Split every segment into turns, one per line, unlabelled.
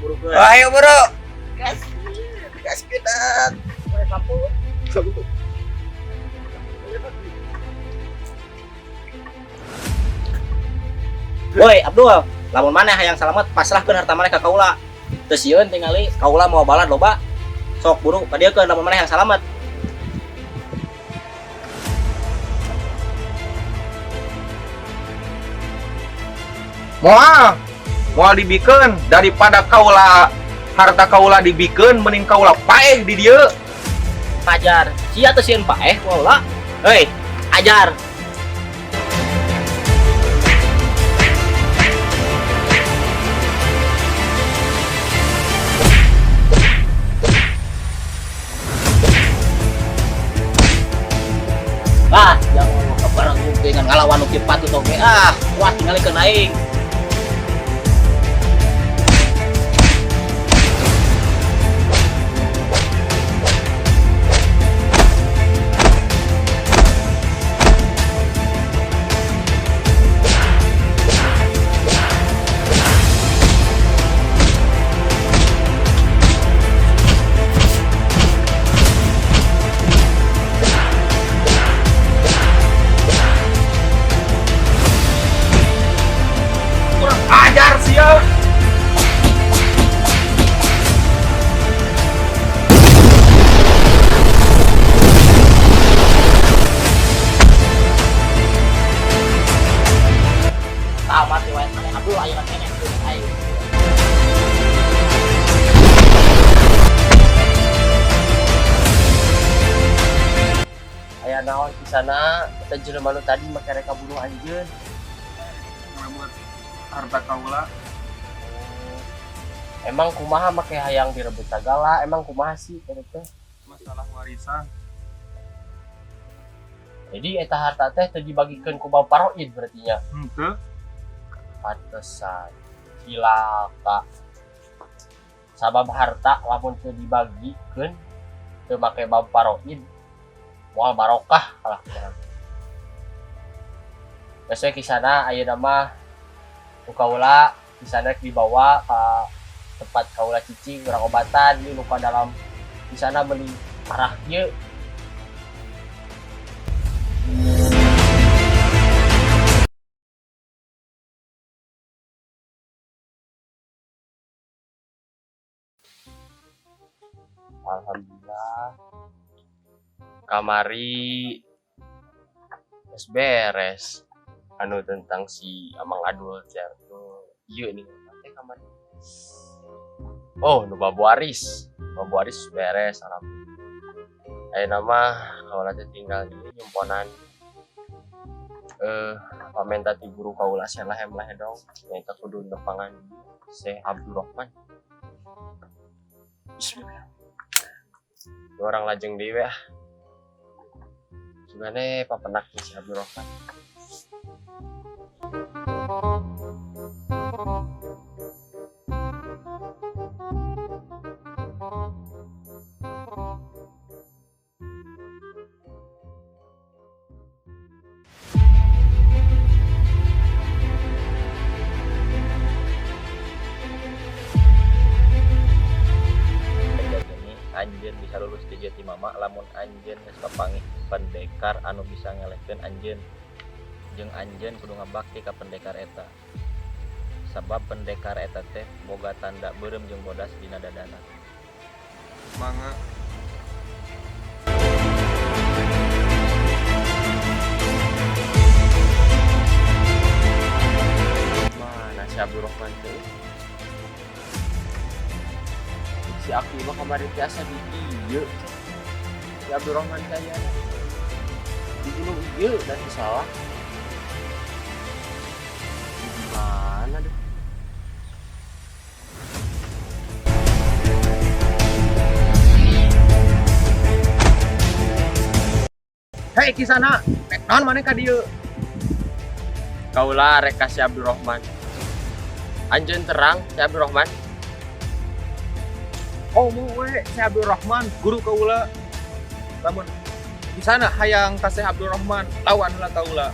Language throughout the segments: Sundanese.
Burukeun.
Ayo bro. Gas. Gas pidat. Sapu.
Woi, Abdul, lamun maneh hayang salamet pasrahkeun harta maneh ka kaula. Teu sieun tingali kaula mau balad loba. Sok buru ka dieu lamun maneh hayang salamet.
Moal. Moal dibikeun daripada kaula harta kaula dibikeun mending kaula paeh di dieu.
Ajar. Sia teu sieun paeh kaula. Hei, ajar. Ah, jangan kebareng dengan ngalawan nu kieu patut oge. Ah, kuat tingalikeun aing.
Kurang ajar sia.
Tamat riwayat maneh Abdul ayeuna keneh aing.
Aya naon di sana eta jelema nu tadi make reka bunuh anjeun.
Ngerebut harta kaula.
Emang kumaha make hayang direbut sagala, emang kumaha sih eta teh?
Masalah warisan.
Jadi eta harta teh teu dibagikeun ku Bapak Roid berarti nya.
Henteu.
Pantesan. Cilaka. Sabab harta lamun teu dibagikeun teu make Bapak Roid moal barokah kalah kurang. Biasanya kisana ayeuna mah ku kaula kisana dibawa ka tempat kaula cicing urang obatan ieu luka dalam kisana beli parah ieu. Alhamdulillah. Kamari geus beres anu tentang si Amang Adul cer nu ieu nih teh kamari. Oh, nu babu waris. Babu waris beres alhamdulillah. Ayeuna mah kaula teh tinggal ieu nyumponan pamenta ti guru kaula Syekh Lahem dong nyaeta kudu nepangan Syekh Abdurrahman. Bismillah. Dua orang lajeng deui we ah. Sugane papenak si Abdurrahman.
Anjeun bisa lulus di jati mama lamun anjeun geus kapanggih pendekar anu bisa ngelehkeun anjeun. Jeung anjeun kudu ngabakti ka pendekar eta. Sabab pendekar eta teh boga tanda beureum jeung bodas dina dadana.
Mangga.
Mana si Abdurrahman teh? Si Aki mah kamari teh asa di ieu. Si Abdurrahman teh aya di gunung ieu dan salah. Di mana deh?
Hei Kisana, rek naon maneh ka dieu?
Kaula rek ka si Abdurrahman. Anjeun terang si Abdurrahman.
Komo we si Abdurrahman guru kaula. Lamun Kisana hayang ka Syekh Abdurrahman lawan heula kaula.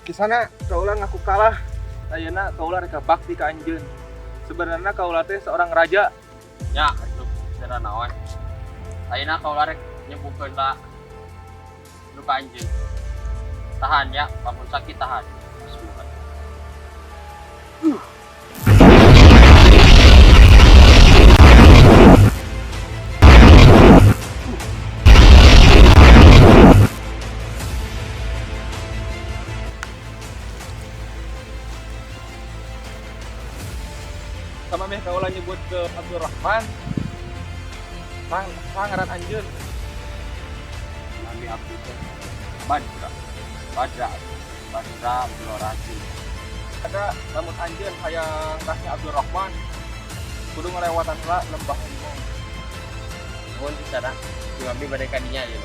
Kisana kaula ngaku kalah. Ayeuna kaula rek bakti ka anjeun. Sebenarnya kaula teh seorang raja.
Ya, itu cenah naon. Ayeuna kaula rek nyembuhkeun lah luka anjeun. Tahan ya, lamun sakit tahan. Bismillah.
Sama meh kaula nyebut ke Abdurrahman. Sang sangaran anjeun.
Nami abdi teh Badra. Badra. Badra Abdul Rajin.
Ada lamun anjeun hayang kasih Abdurrahman kudu ngalewatan heula lembah harimau.
Nuhun kisana. Abdi bade ka dinya ieu.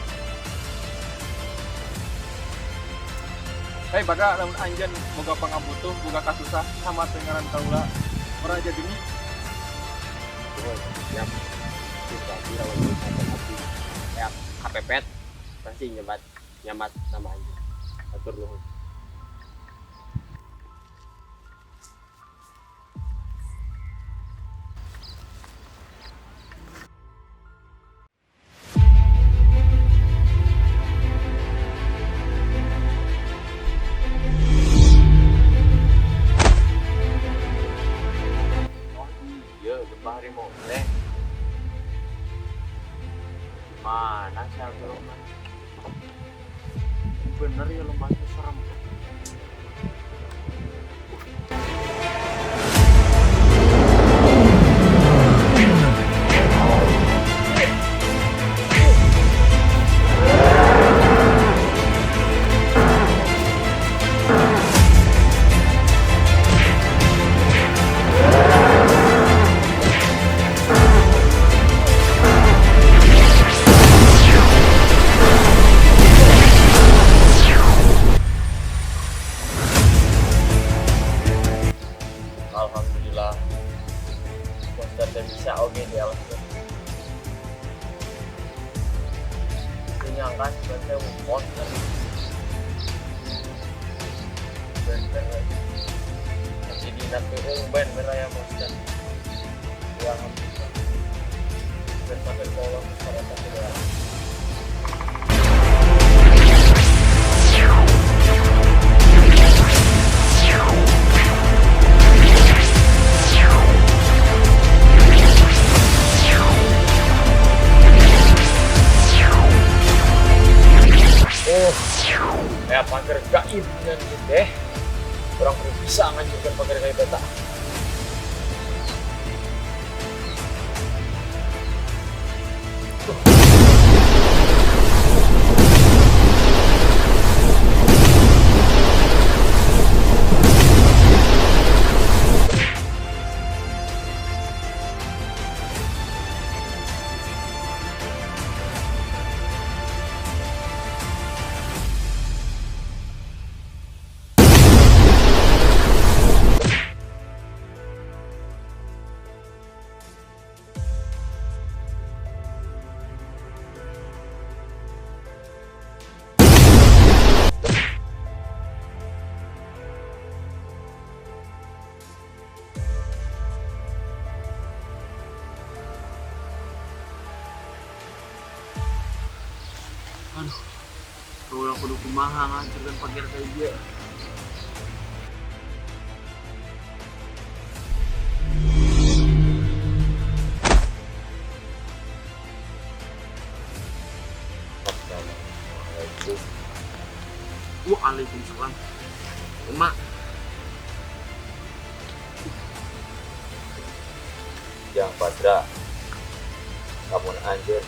Hei Badra, lamun anjeun boga pangabutuh, boga kasusah sama teh ngaran kaula. Raja geni.
Siap. Abdi lawan sampai abdi. Ya, kapepet pasti nyebat nyamat sama anjeun. Atur nuhun. Oh iya, lembah harimau teh. Mana sih Abdurrahman? Bener ya lembah itu serem. Alhamdulillah monster teh bisa oge di alam teh. Teu nyangka sebenarnya monster. Bener masih dina keung ben ya monster. Ya alhamdulillah. Ben sampai kolong sekarang sampai. Oh, kayak pagar gaib dan gitu deh. Kurang bisa ngajukan pagar gaib eta. Aduh, kalau kudu kumaha ngancurkeun pagar kayak dia.
Assalamualaikum.
Waalaikumsalam. Emak.
Yang Badra, lamun anjeun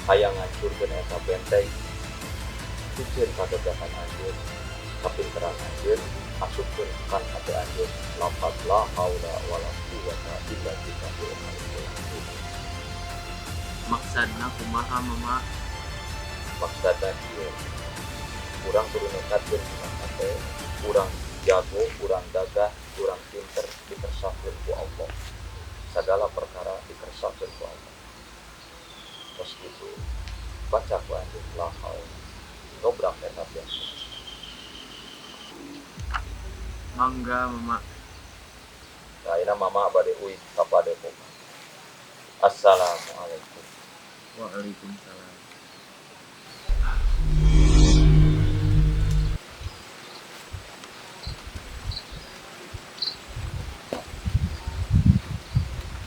hayang ngancurkeun eta benteng, pikir kagegahan anjeun, kapinteran anjeun, asupkeun kan hate anjeun, lafaz la haula wala quwata illa billahil aliyyil azim.
Maksudna kumaha mama?
Maksudna ieu, urang kudu nekatkeun dina hate, urang jago, urang gagah, urang pinter dikersakeun ku Allah. Segala perkara dikersakeun ku Allah. Terus gitu, baca ku anjeun la haula, dobrak eta benteng.
Mangga, Mama.
Nah, ayeuna Mama bade uih ka padepokan. Assalamualaikum.
Waalaikumsalam.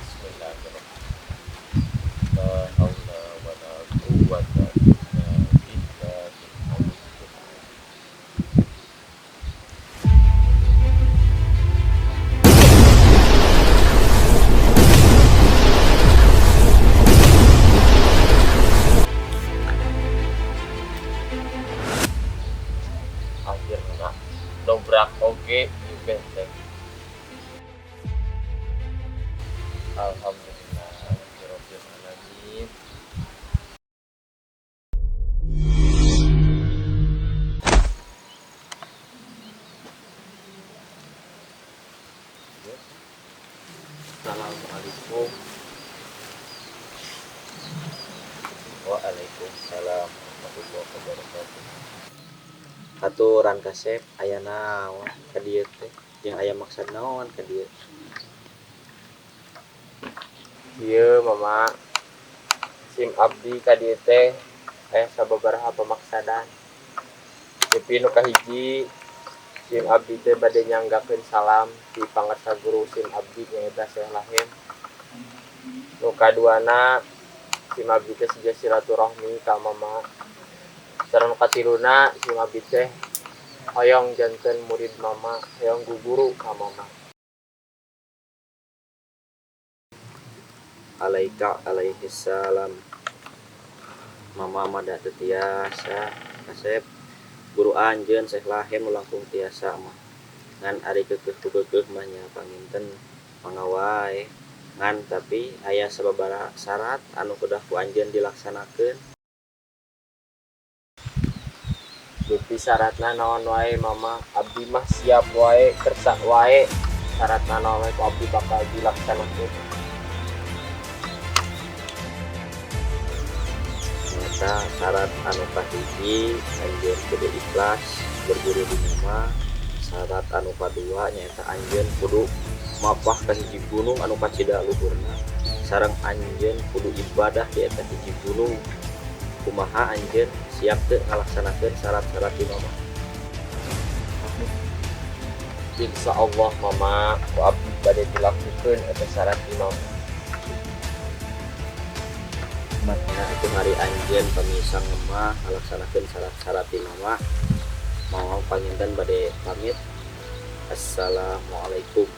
Bismillahirrahmanirrahim. La haula wala quwwata illa billahil aliyyil azim.
Akhirnya dobrak oge di benteng.
Alhamdulillahirabbil alamin.
Assalamualaikum.
Waalaikumsalam warahmatullahi wabarakatuh. Aturan kasep, aya naon ka dieu teh? Jeung aya maksad naon ka dieu?
Ieu, Mama. Sim abdi ka dieu teh aya sababaraha pamaksadan. Tapi nu kahiji, sim abdi teh bade nyanggakeun salam ti pangarsa guru sim abdi, nyaeta Syekh Lahem. Nu kaduana, sim abdi teh siga silaturahmi ka Mama. Sareng nu katiluna, sim abdi teh hoyong janten murid Mama, hoyong guguru ka Mama.
Alaika alaihi salam. Mama mah da teu tiasa, kasep. Guru anjeun Syekh Lahem nu langkung tiasa mah. Ngan ari keukeuh ku keukeuh mah nya panginten mangga wae. Ngan tapi aya sababaraha syarat anu kedah ku anjeun dilaksanakeun.
Dupi syaratna naon wae, Mama, abdi mah siap wae, kersa wae. Syaratna naon wae ku abdi bakal dilaksanakeun.
Nyata syarat anu kahiji, anjeun kudu ikhlas berguru di Mama. Syarat anu kadua nyaeta anjeun kudu mapah ka hiji gunung anu kacida luhurna, sareng anjeun kudu ibadah di eta hiji gunung. Kumaha, anjeun siap teu ngalaksanakeun syarat-syarat di Mama?
Insya Allah, Mama, ku abdi bade dilakukeun eta syarat di Mama.
Nah, itu hari anjeun pamisang mah ngalaksanakeun syarat-syarat di Mama. Mama panginten bade pamit. Assalamualaikum.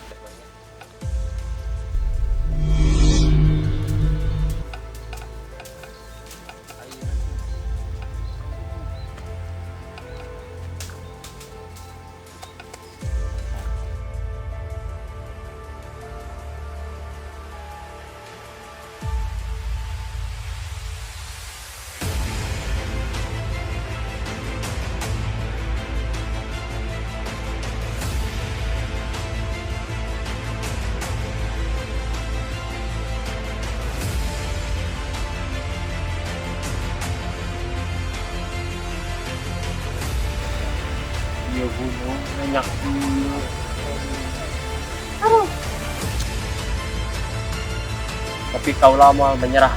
Iya, gunung banyak dulu. Aduh. Tapi kaula moal menyerah.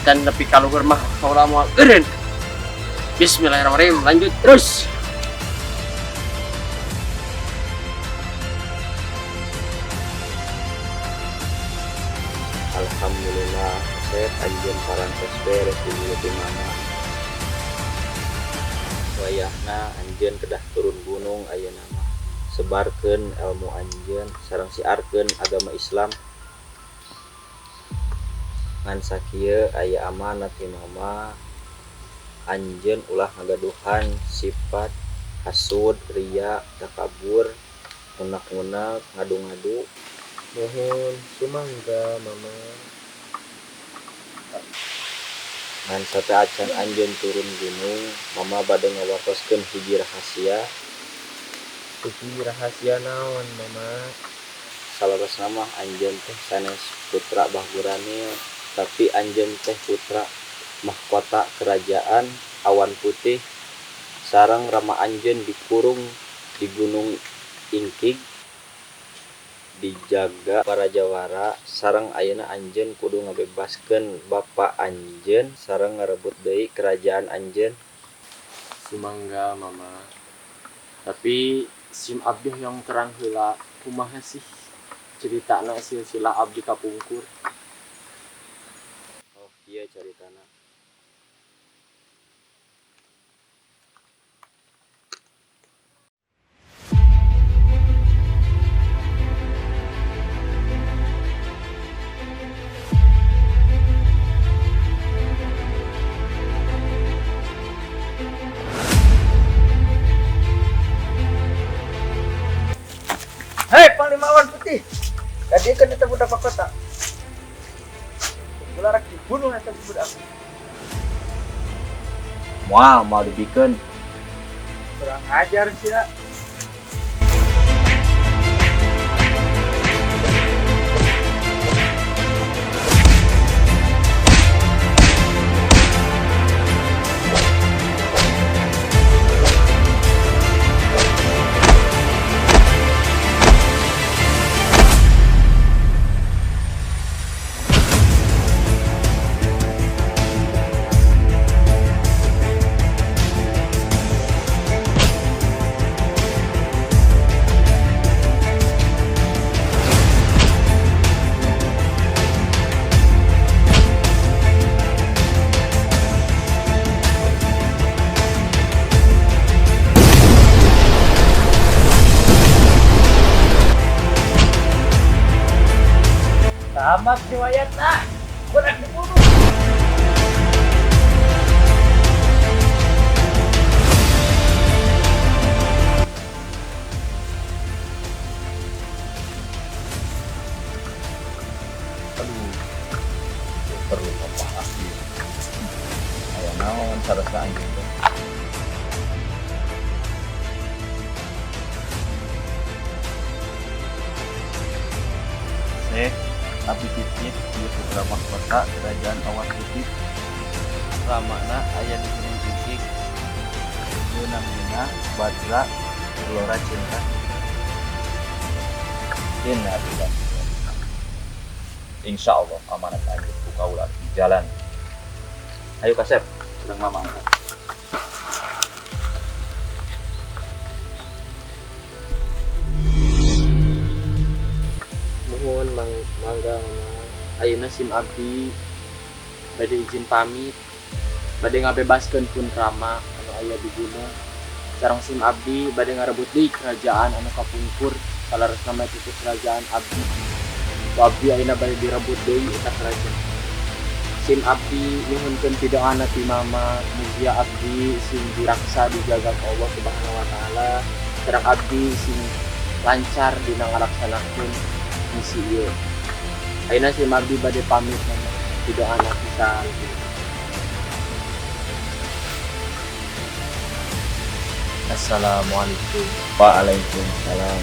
Dan lebih kaluhur mah kaula moal eureun. Bismillahirrahmanirrahim. Lanjut terus.
Alhamdulillah, saya anjeun parantos beres di di Mama. Wayahna anjeun kedah turun gunung ayeuna mah. Sebarkeun ilmu anjeun sareng siarkeun agama Islam. Ngan sakieu aya amanat ti Mama. Anjeun ulah ngagaduhan sifat hasud, ria, takabur, ngunak-ngunak, ngadu-ngadu.
Mohon sumangga, Mama.
Ngan sateuacan anjeun turun gunung, Mama bade ngawartoskeun hiji rahasia.
Hiji rahasia naon, Mama?
Saleresna mah anjeun teh sanes putra Bah Guranil, tapi anjeun teh putra mahkota kerajaan Awan Putih. Sareng rama anjeun dikurung di gunung Ingkig dijaga para jawara sareng ayeuna anjeun kudu ngabebaskeun bapa anjeun sareng ngarebut deui kerajaan anjeun.
Sumangga, Mama. Tapi sim abdi hoyong terang heula, kumaha sih ceritana silsilah abdi kapungkur?
Oh, kieu caritana.
Hei, Panglima Awan Putih. Gadikeun eta budak kota. Ulah rek dibunuh eta budak.
Moal, moal dibikeun.
Kurang ajar sia. Tamat riwayatna. Kurang dibunuh.
Aduh, perlu apa ieu? Aya naon sarasa anjeun teh?
Syekh, abdi titip ieu putra mahkota kerajaan Awan Putih. Ramana aya di Gunung Ingkig. Ieu namina Badra Gelora Cinta.
Innalillahi. Insya Allah amanat anjeun ku kaula di jalan.
Ayo kasep, sareng Mama.
Nuhun mang, mangga Mama. Ayeuna sim abdi bade izin pamit, bade ngabebaskeun pun Rama anu aya di gunung. Sareng sim abdi bade ngarebut deui kerajaan anu kapungkur, saleresna mah itu kerajaan abdi. Ku abdi ayeuna bade direbut deui eta kerajaan. Sim abdi nyuhunkeun pidoana ti Mama, mugia abdi sing diraksa dijaga ku Allah Subhanahu wa taala. Sareng abdi sing lancar dina ngalaksanakeun misi ieu. Ayeuna sim abdi bade pamit Mama, pidoana pisan.
Assalamualaikum. Waalaikumsalam.